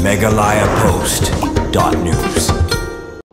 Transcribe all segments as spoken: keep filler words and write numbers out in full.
Meghalaya Post dot news.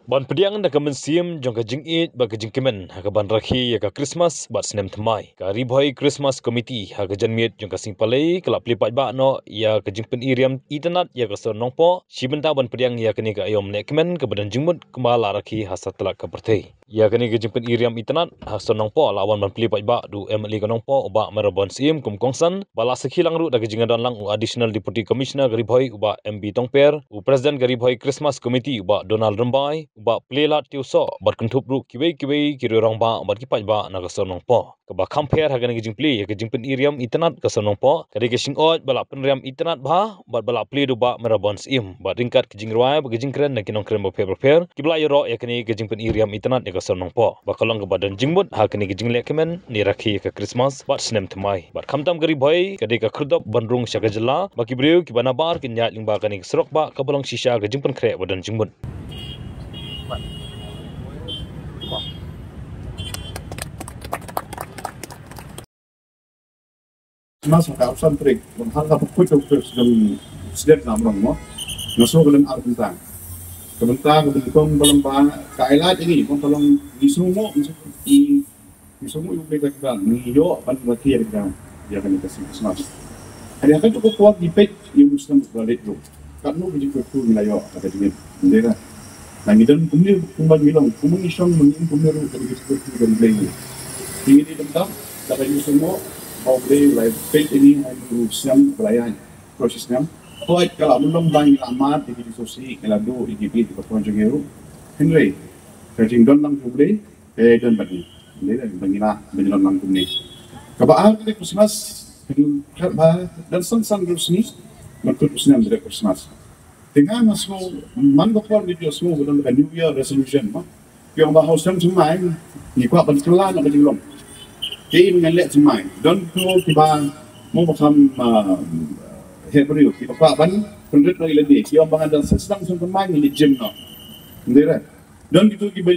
Ban pdiang da ka mynsiem jong ka jingïeit bad ka jingkmen ha kaban rakhe ïa ka Christmas bad snem thymmai, ka Ri Bhoi Christmas Committee ha ka janmiet jong ka sngi Palei ka la plie paidbah noh ïa ka jingpyni riam itynnad ïa ka Sor Nongpoh, shi bynta ban pdiang ïa kane ka aïom lehkmen kaba don jingmut kumba la rakhe ha satlak ka pyrthei. Ïa kane ka jingpyni riam itynnad ha Sor Nongpoh la wan ban plie paidbah da u M L A ka Nongpoh u Bah Mayral Born Syiem kum kongsan, ba la sakhi lang ruh da ka jingdon lang u Additional Deputy Commissioner ka Ri Bhoi u Bah M B Tongper, u President ka Ri Bhoi Christmas Committee u Bah Donald Rymbai, u Bah Plielad Tiewsoh, bad kynthup ruh kiwei kiwei ki rangbah bad ki paidbah na ka Sor Nongpoh. Kaba kham pher ha kane ka jingplie ïa ka jingpyni riam itynnad ka Sor Nongpoh ka dei ka shyllangmat ba la pynriam itynnad bha bad ba la plie da u Bah Mayral Born Syiem, bad ryngkat ka jingrwai bad ka jingkren na ki nongkren bapher bapher kiba la ïaroh ïa kane ka jingpyni riam itynnad ïa ka Sor Nongpoh, ba ka long kaba don jingmut ha kane ka jinglehkmen ne rakhe ïa ka Christmas bad snem thymmai. Bad khamtam ka Ri Bhoi ka dei ka khyrdop ban rung sha ka jylla, ba ki briew kiba nabar kin ïaid lyngba kane ka surok bah kaba long shisha ka jingpynkhreh ba don jingmut. Mas ka arphew san tarik, bad ha ka ba kut ka kut jong sdep na mrong mo. Nga sngew ka don ar bynta. Ka bynta, ka bynta kong ba long ba ka ai lad ïa ngi, kong ka long ngi sngewnguh, ngi sngewnguh ïa u Blei ka kyrdan, ngi ïoh ban rakhe ïa ka, ïa kane ka sngi Christmas. Hynrei ha kajuh ka por ngi peit ïa u Muslim ba leit ruh. Katno ka jingkyrkhu ngi la ïoh ha ka jingim. Ym dei re. Ngi don kumne kumba ngi long, kumba ngi shong, ngi kumne ruh ka jingkyrkhu ka Blei ngi. Ngi dei dang dap da ka jingsngewnguh ba U Blei u la peit ïa ngi ha u snem ba la ïaid. Ka shi snem. Hooid, ka la long ba ngi la mad ïa ki jingsngewsih, ngi la duh ïa ki bit ki ba pynjah ngi ruh. Hynrei ka jingdon lang U Blei Te don bad ngi. Ngi la ban ïa la ban ïa la nang kumne. Kaba ar ka Christmas, ka ba don san san ruh sngi ban kut u snem da Christmas. Te nga nga sngew man ka por ngi ju sngew ba don ka New Year resolution ma. Ki ong ba ha u snem thymmai ngi kwah ban kylla na ka jinglong. Te ngan leh thymmai. Don to kiba mo ba kham, ah, heh briew kiba kwah ban pynrit na ïa lade. Ki ong ba ngan da sdang snem thymmai ngi leit gym noh. Ngi re. Don kito kiba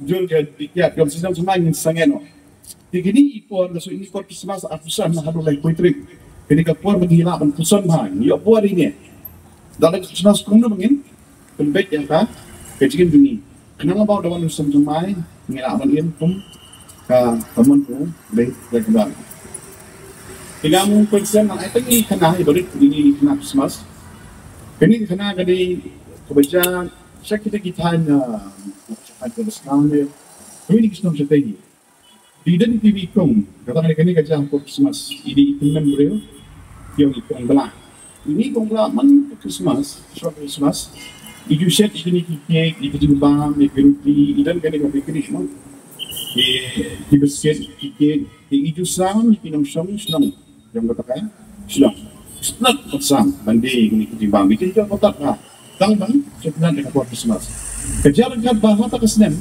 jur ka dikhiat, ka shisha shisha ngin sangeh noh. Te kine ki por, ka shu ine por Christmas, a puson na haduh lai poetry. Kine ka por ba ngi lah ban puson bha, ngi ïoh por ine. Da lai Christmas kumno ba ngin pynbeit ïa ka, ka jingim jong ngi. Khnang ba da wan u snem thymmai, ngi lah ban im kum ka, ka mon u Blei, Blei kyrdan. Te nga mut pynshai na ai tang ine i khana, i barit ine i khana Christmas. Kane i khana ka dei kaba jia sha kita ki thaiñ, ah, sha thaiñ Kurdistan ne, kawei na ki shnong shatei hi. Dei don kiwei ki kong, kata ka dei kane ka jia ha por Christmas, i dei i kong briew, ki ong i kong Blah. Ine i kong Blah man ka Christmas, shwa Christmas, i ju shet ïa kine ki cake, ïa ki jingbam, ïa ki ruti, i don kane ka bakery mo. Ki, ki biscuit, ki cake, i ju sam ïa ki nongshong shnong jong kata ka shnong. Splat pat sam ban die ïa kine ki jingbam, ïa ki jong kata ka tang ban splat ïa ka por Christmas. Ka jia ryngkat ba ha kata ka snem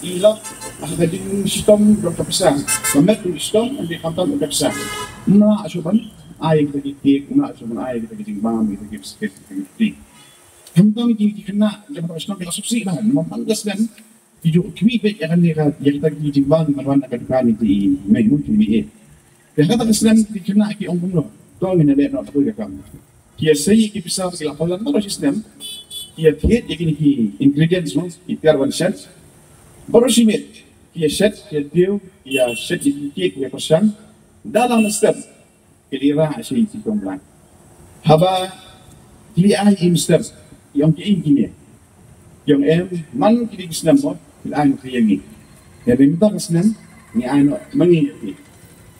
i lap ha ka jingshitom jong ka pisa. Ka met ka jingshitom, ym dei khamtam ka pisa. Ym lah shuh ban ai kita ki cake, ym lah shuh ban ai kita ki jingbam, kita ki biscuit, kita ki ruti. Khamtam ki, ki khynnah jong kata ka shnong ki la sngewsih bha namar man ka snem ki ju khmih beit ïa kane ka, ïa kita ki jingbam ban wan na ka dukan ïa ki mei mo ki mei. Te ha kata ka snem ki khynnah ki ong kumno, to ngin ïa leh noh kawei ka kam. Ki ïa sei ïa ki pisa ki la palat baroh shi snem, ki ïa thied ïa kine ki ingredients mo, ki tiar ban shet. Baroh shi miet ki ïa shet, ki ïa tiew, ki ïa shet ïa ki cake, ki ïa pyrshang. Da dang mynstep ki la rah sha i kong Blah. Haba ki la ai im step, i ong ki, ïa kine, i ong em, man kine ki snem mo ki la ai noh ïa ngi. Ïa mynta ka snem ngi ai noh ma ngi ïa ki.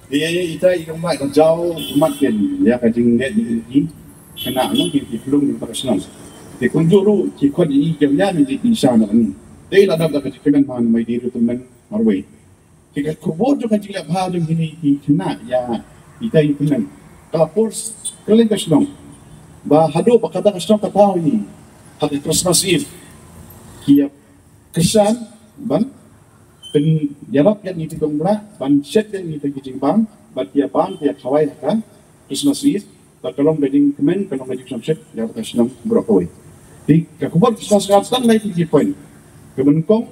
Te ita i kong Blah i la jaw mat ken ïa ka jingleh ïa ki khynnah mo, ki, ki pynlong ïa ka shnong. Te kumjuh ruh ki khot ïa i, ki ong ïa ngi ki sha noh ma ngi. Te i la dap da ka jingkmen, man mai dei ruh tymmen marwei. Te ka khubor jong ka jingleh bha jong kine ki khynnah ïa ita i khynnah ka la pur kylleng ka shnong. Ba haduh ba kata ka shnong ka thaw ïa ngi ha ka Christmas Eve, ki ïa kyrshan ban pynïarap ïa ngi ki kong Blah, ban shet ïa ngi ki jingbam, ban ïa bam ïa khawai ha ka Christmas Eve. Bad ka long ka jingkmen, ka long ka jingsngewsih ïa ka shnong baroh kawei. Te ka khubor Christmas ka tang lai ki point. Ka ban kong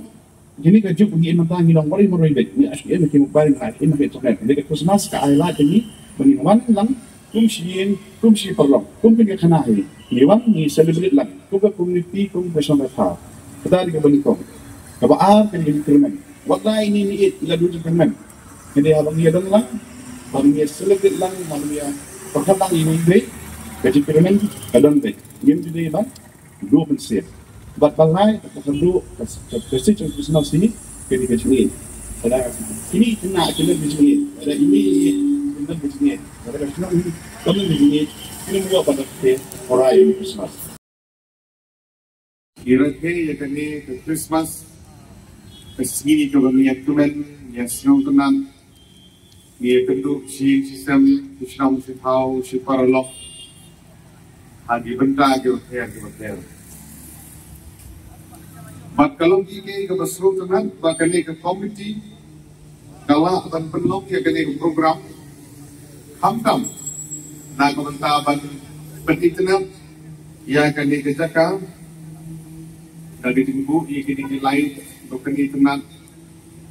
Kine ka juk ngi im mynta ngi long marwei marwei beit, ngi ai im ha ki mobile, ngi ai im ha ki internet. Hynrei ka Christmas ka ai lad ïa ngi ba ngin wan lang Kum shi ïing, kum shi paralok, kum ka jingïakhana hi. Ngi wan ngi celebrate lang kum ka community, kum ka shong ka thaw. Kata dei kaba nyngkong. Kaba ar ka jingkyrmen. Wat la ine i miet i la duh jingkyrmen. Hynrei haba ngi ïadon lang, haba ngi celebrate lang, haba ngi pyrkhat lang ine i beit, ka jingkyrmen ka don beit. Ngim ju dei ban duh mynsiem. Bad ba lai ka kyrduh ka, ka, ka season Christmas hi, ka dei ka jingïeit. Lada kine ki khynnah ki don ka jingïeit, lada ine i ïeit ki don ka jingïeit, lada ka shnong hi ka don ka jingïeit, kine ki ïoh ban rakhe ïa une u Christmas. Ngi rakhe ïa kane ka Christmas, ka sngi kaba ngi ïakmen, ngi ïasngewtynnat, ngi ïakynduh shi ïing shi sem, shi shnong shi thaw, shi paralok ha ki bynta kiba pher kiba pher. Bad ka long kawei kaba sngewtynnat ba kane ka komiti ka lah ban pynlong ïa kane ka program, khamtam na ka bynta ban pynitynnat ïa kane ka jaka da ka jingbuh ïa kine ki light, ba pynitynnat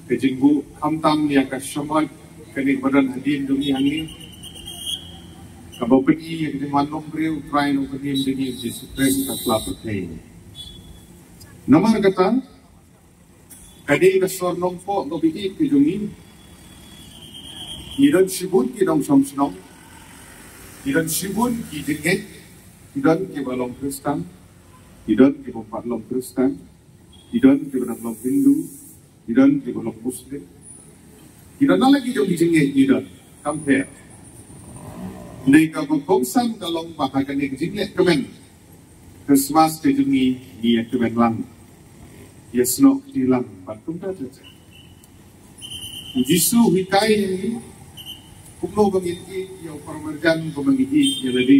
ka jingbuh khamtam ïa ka shamoit kane kaba don hadien jong ngi hangne, kaba pyni ïa ka jingwan longbriew u Trai Nongpynim jong ngi u Jisu Khrist ha ka khlaw pyrthei. Namar kata, ka dei ka sor nongpoh kaba ïeit ka jong ngi. Ngi don shibun ki nongshong shnong, ngi don shibun ki jingngeit, ngi don kiba long Khristan, ngi don kiba pat long Khristan, ngi don kiba dang long Hindu, ngi don kiba long Muslim, ngi don na la ki jong ki jingngeit, ngi don kam pher. Hynrei kaba kongsan ka long ba ha kane ka jingleh kmen Christmas ka jong ngi, ngi ïakmen lang, ïasnoh kti lang bad kumta ter ter. U Jisu u hikai ïa ngi kumno ba ngin ïeit ïa u paramarjan kumba ngi ïeit ïa lade.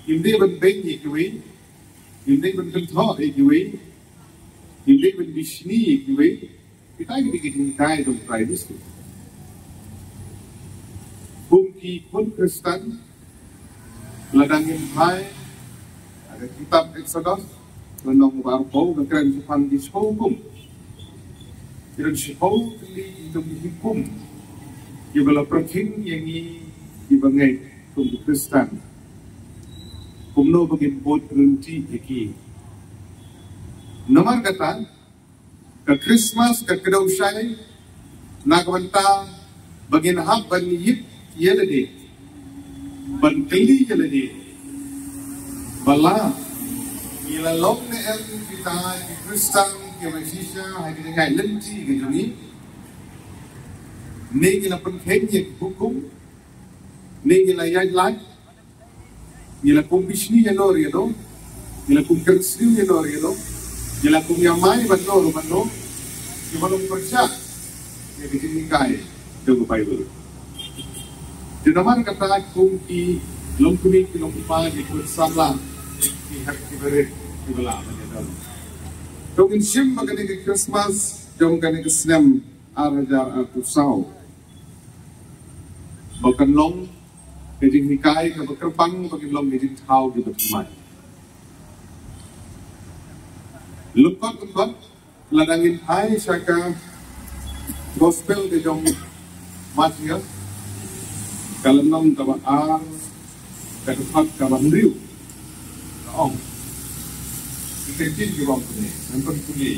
Ngim dei ban beiñ ïa kiwei, ngim dei ban kynthoh ïa kiwei, ngim dei ban bishni ïa kiwei. Kita ki dei ki jinghikai jong u Trai Jisu. Kum ki khun Khristan, lada ngin phai ha ka kitab Exodus, lynnong ba arphew, ka kren shaphang ki shiphew hukum. Ki don shiphew tylli ki jong ki hukum kiba la pyrkhing ïa ngi kiba ngeit kum ki Khristan, kumno ba ngin bud ryntih ïa ki. Namar kata, ka Christmas ka kdew shai na ka bynta ba ngin hap ban ïit ïa lade, ban kylli ïa lade ba la ngi la long ne em kita ki Khristan kiba shisha ha ki jingïaid lynti ki jong ngi, ne ngi la pynkheiñ ïa ki hukum, ne ngi la ïaid lait, ngi la kum bishni ïa no ïa no, ngi la kum kren sniew ïa no ïa no, ngi la kum ïamai ban no ruh ban no, ngi ba long pyrshah ïa ka jinghikai jong ka Baibl. Te namar kata kum ki longkmie ki longkpa ki khun samla, ki hep ki barit kiba lah ban ïadon. To ngin shim ba kane ka Christmas jong kane ka snem ar hajar arphew saw ba kan long ka jinghikai kaba kyrpang, ba kin long ka jingthaw kiba thymmai. Lyngkot lyngkot, lada ngin phai sha ka Gospel ka jong Mathaios, ka lynnong kaba ar, ka dkhot kaba hynriew, ka ong, ki kyntien kiba ong kumne, ngan pynpule: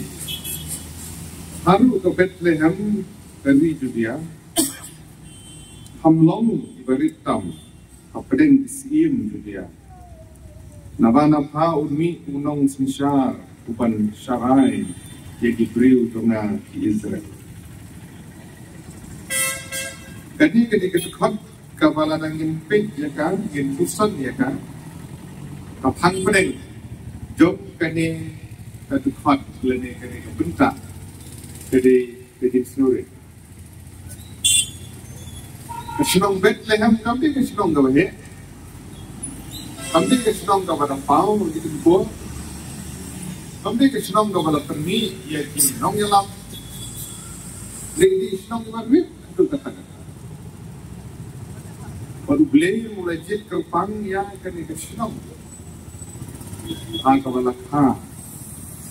Haduh ka Bethlehem ka ri Judia, ham long iba rit tam hapdeng ki syiem Judia, naba na pha un mih u nongsynshar uban sharai ïa ki briew jong nga ki Israel. Kane ka dei ka dkhot kaba lada ngin peit ïa ka, ngin pyrshang ïa ka, ka phang pdeng jong kane ka dkhot lane kane ka bynta ka dei ka jingsngewrit. Ka shnong Bethlehem kam dei ka shnong kaba heh, kam dei ka shnong kaba da paw ïa ki por, kam dei ka shnong kaba la pynmih ïa ki nongïalam. Dei ka shnong kaba rit haduh katta katta. Bad U Blei u la jied kyrpang ïa kane ka shnong ha kaba la kha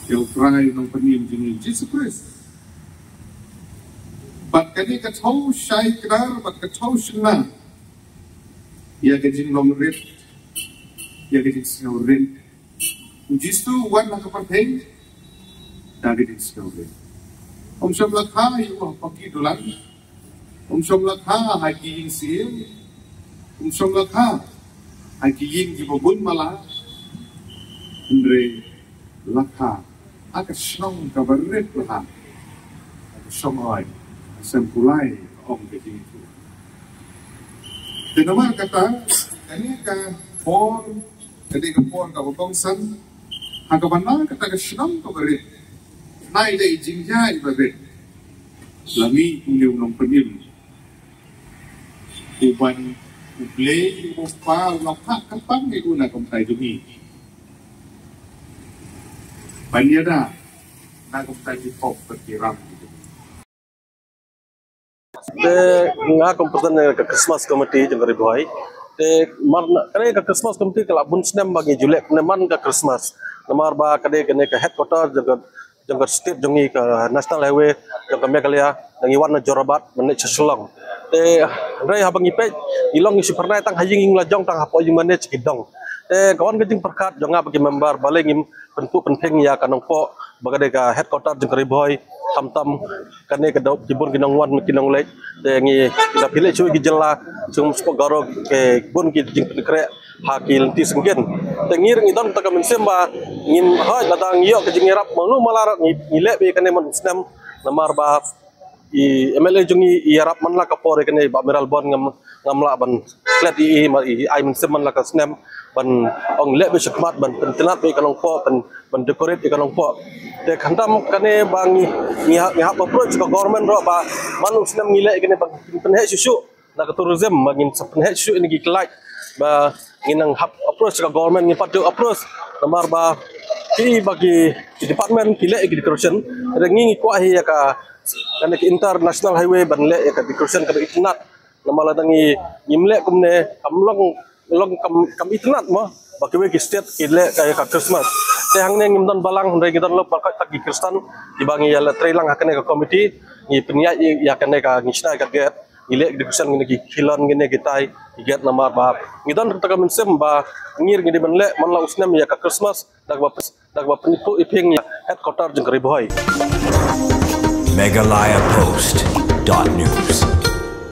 ïa U Trai Nongpynim jong ngi Jisu Khrist. Bad kane ka thew shai kdar bad ka thew shynna Ïa ka jinglong rit, ïa ka jingsngewrit. U Jisu u wan ha ka pyrthei da ka jingsngewrit. Um shym la kha ïa u ha paki dulan. Um shym la kha ha ki ïing siem. Um shym la kha ha ki ïing kiba bun mala. Hynrei la kha ha ka shnong kaba rit bha, ha ka shong oi, ha Seng Kulai, ong ka jingithuh. Te namar kata, kane ka por, kane ka por kaba kongsan, ha kaba na kata ka shnong kaba rit, na i dei i jingjia iba rit, la mih une u nongpynim, uban U Blei uba U Kpa u la phah kyrpang ïa u na ka bynta jong ngi. Ban ïada na ka bynta ki pop bad ki ram. Te nga kum president ka Christmas committee jong ka Ri Bhoi. Te mar na, kane ka Christmas committee ka la bun snem ba ngi ju leh kumne man ka Christmas. Namar ba kane, kane ka headquarter jong ka, jong ka state jong ngi, ka national highway jong ka Meghalaya, da ngi wan na Jorabat ban leit sha Shillong. Te hynrei haba ngi peit, ngi long ngi shu phyrnai tang ha ïing ïing la jong, tang hapoh ïing mane ki dong. Te ka wan ka jingpyrkhat jong nga bad ki member, balei ngim pynkup pynpheng ïa ka Nongpoh ba ka dei ka headquarter jong ka Ri Bhoi, khamtam kane ka dei ki bun ki nongwan ki nongleit. Te ngi, ngi da phi leit shuh ki jylla, shuh shuh Garo, ki bun ki jingpynkhreh ha ki lynti syngkien. Te ngi ruh ngi don kata ka mynsiem ba ngin, hooid, lada ngi ïoh ka jingïarap ma u ma la ruh, ngi, ngi leh beit kane man u snem. Namar ba i M L A jong ngi i ïarap man la ka por ïa kane, Bah Mayralborn, ngam, ngam lah ban klet ïa i, ma i ai mynsiem man la ka snem ban ong leh beit shakhmat, ban pynitynnad beit ka Nongpoh, ban, ban decorate ïa ka Nongpoh. Te khamtam kane ba ngi, ngi hap, ngi hap approach ka government ruh ba man u snem ngi leh ïa kane ba ngin pynheh shuh shuh na ka tourism, ba ngin sa pynheh shuh ïa ki khlait, ba ngin nang hap approach ka government, ngin pat ju approach. Namar ba ki, ba ki, ki department ki leh ïa ki decoration, hynrei ngi, ngi kwah hi ïa ka, kane ka international highway ban leh ïa ka decoration kaba itynnad. Namar lada ngi, ngim leh kumne, kam long, long kam, kam itynnad mo ba kiwei ki state ki leh ka, ïa ka Christmas. Te hangne ngim don balang, hynrei ngi don lok ba khat ki Khristan kiba ngi ïa la trei lang ha kane ka committee, ngi pynïaid ïa kane ka, ngi shna ïa ka gate, ngi leh decoration, ngi ne ki khilon, ngi ne ki tai, ki gate. Namar ba ngi don kata ka mynsiem ba ngi, ngi dei ban leh man la u snem ïa ka Christmas da kaba, da kaba pynkup ïa phi ïa headquarter jong ka Ri Bhoi. Meghalaya Post dot news.